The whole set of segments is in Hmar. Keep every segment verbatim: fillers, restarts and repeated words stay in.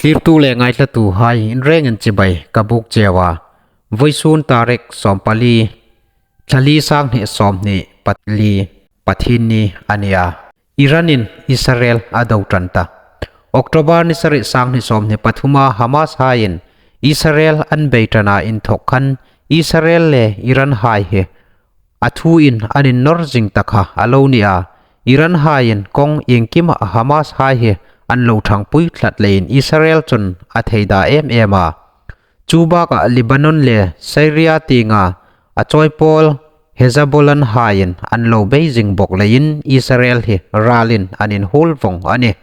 Thlirtu le ngaithlatuhai in rengin chibai ka buk cheu a. Vawisun tarik sawmpali, thla li, sanghni sawmhni pali, Pathian ni a nih a. Iran in Israel a do ṭan ta. October ni sari, sanghni sawmhni pathuma Hamas haiin Israel an bei ṭana inthok khan Israel le Iran hai hi a thuin an innawr zing ta kha a lo ni a. Iran haiin kawng iengkima Hamas hai hi an lo ṭhangpui tlat leiin Israel chun a theida em em a. Chu bakah Lebanon le Syria tienga a chawipawl Hezbollah haiin an lo bei zing bawk leiin Israel hi ralin an inhuol vawng a nih.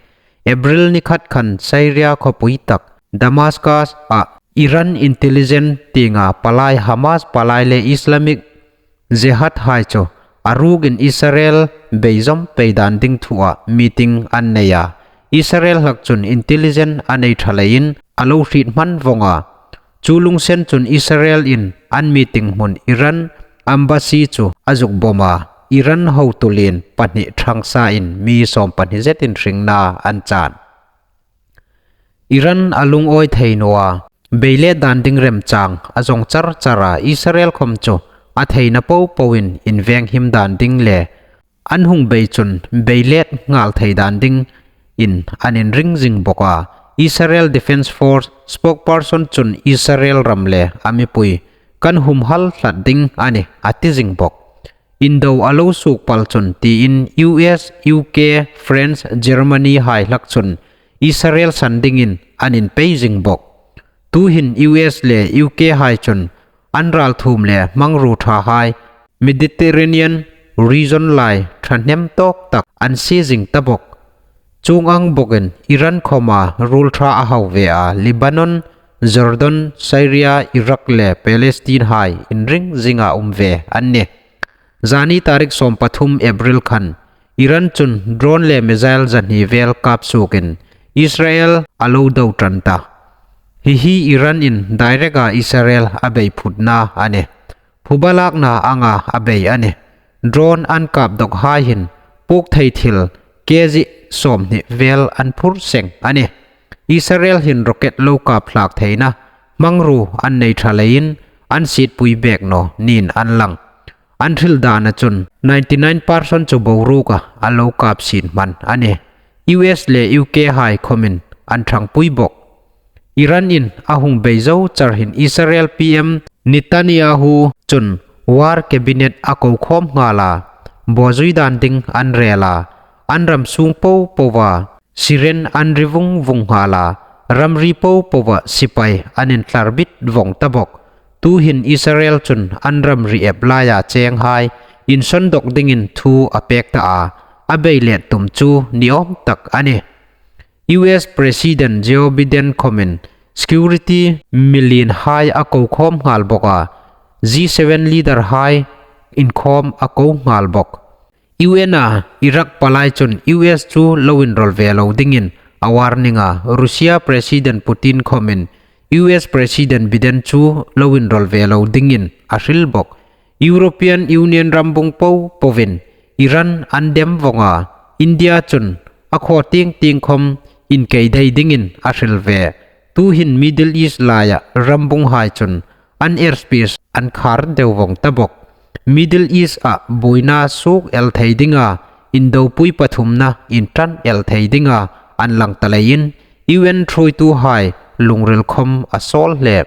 April ni khat khan Syria khawpui tak Damascus-a Iran intelligence tienga palai Hamas palai le Islamic Jihad hai chu a rukin Israel bei zawm pei dan ding thua meeting an nei a. Israel hlak chun intelligence a nei ṭha leiin a lo hriet hman vawng a. Chu lunginsen chun Israel in an meeting hmun Iran embassy chu a zuk bawm a. Iran hotu lien pahni ṭhang sain mi sawmpahni zet inhringna an chan. Iran a lungawi thei naw a, bei let dan ding remchang a zawng char char a, Israel khawm chu a theina popoin inveng him dan ding le an hung bei chun bei let nghal thei dan dingin an inring zing bawk a. Israel Defense Force spokesperson chun Israel ram le a mipui kan humhal tlat ding a nih a ti zing bawk. Indo a lo suk pal chun tiin U S, U K, France, Germany hai hlak chun Israel san dingin an inpei zing bawk. Tuhin U S le U K hai chun an ralthuom le hmangruo ṭha hai Mediterranean region lai ṭhahnem tawk tak an sie zing ta bawk. Chuong ang bawkin Iran khawma ruol ṭha a hau ve a, Lebanon, Jordan, Syria, Iraq le Palestine hai inring zinga um ve an nih. Zani tarik sawmpathum April khan Iran chun drone le missile zahni vel kap suokin Israel a lo do ṭan ta. Hi hi Iran in direct-a Israel a bei phutna a nih. Phuba lakna anga a bei a nih. Drone an kap dawk hai hin puok thei thil K G sawmhni vel an phur seng a nih. Israel hin rocket lo kap hlak theina hmangruo an nei ṭha leiin an sietpui bek naw niin an lang. An hril dana chun ninety nine percent chu boruoka a lo kap siet hman a nih. U S le U K hai khawmin an ṭhangpui bawk. Iran in a hung bei zo char hin Israel P M Netanyahu chun war cabinet a ko khawm nghal a, bawzui dan ding an rel a, an ram sung popoa siren an ri vung vung nghal a, ramri popoa sipai an intlar bit vawng ta bawk. Tuhin Israel chun an ramri ep laia cheng hai insawn dawk dingin thu a pek ta a, a bei let tum chu ni awm tak a nih. U S President Joe Biden khawmin security mi lien hai a ko khawm nghal bawk a, G seven leader hai inkhawm a ko nghal bawk. U N-a Iraq palai chun U S chu lo inrawl ve lo dingin a warning a, Russia President Putin khawmin U S President Biden chu lo inrawl ve lo dingin a hril bawk. European Union rambung popoin Iran an dem vawng a, India chun a khaw tieng tieng khawm inkei dai dingin a hril ve. Tuhin Middle East laia rambung hai chun an airspace an khar deu vawng ta bawk. Middle East-a buoina suok el thei dinga, indopui pathumna inṭan el thei dinga an lang ta leiin U N ṭhuoitu hai lungril khawm a sawl hle.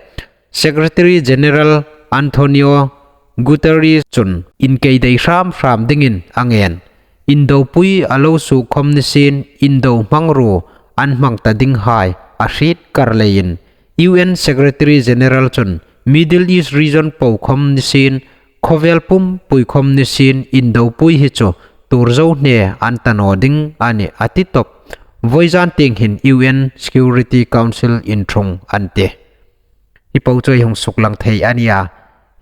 Secretary General Antonio Guterres chun inkei dai hram hram dingin a ngen. Indopui a lo suok khawm ni sien, indo hmangruo an hmang ta ding hai a hriet kar leiin U N Secretary General chun Middle East region po khawm ni sien, khawvel pumpui khawm ni sien, indopui hi chu tuor zo hne an ta naw ding a nih a ti tawp. Vawizan tieng hin U N Security Council inṭhung an tih. Hi po chu ei hung suklang thei a nih a.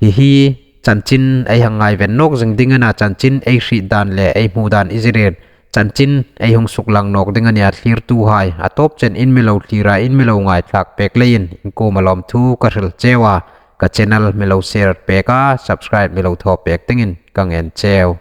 Hi hi chanchin ei hang ngaiven nawk zing ding a na, chanchin ei hriet dan le ei hmu dan i zirin chanchin ei hung suklang nawk ding a nih a. Thlirtuhai, a tawp chen in mi lo thlir a, in mi lo ngaithlak pek leiin in kuoma lawmthu ka hril cheu a, ka channel mi lo share pek a, subscribe mi lo thaw pek dingin ka ngen cheu.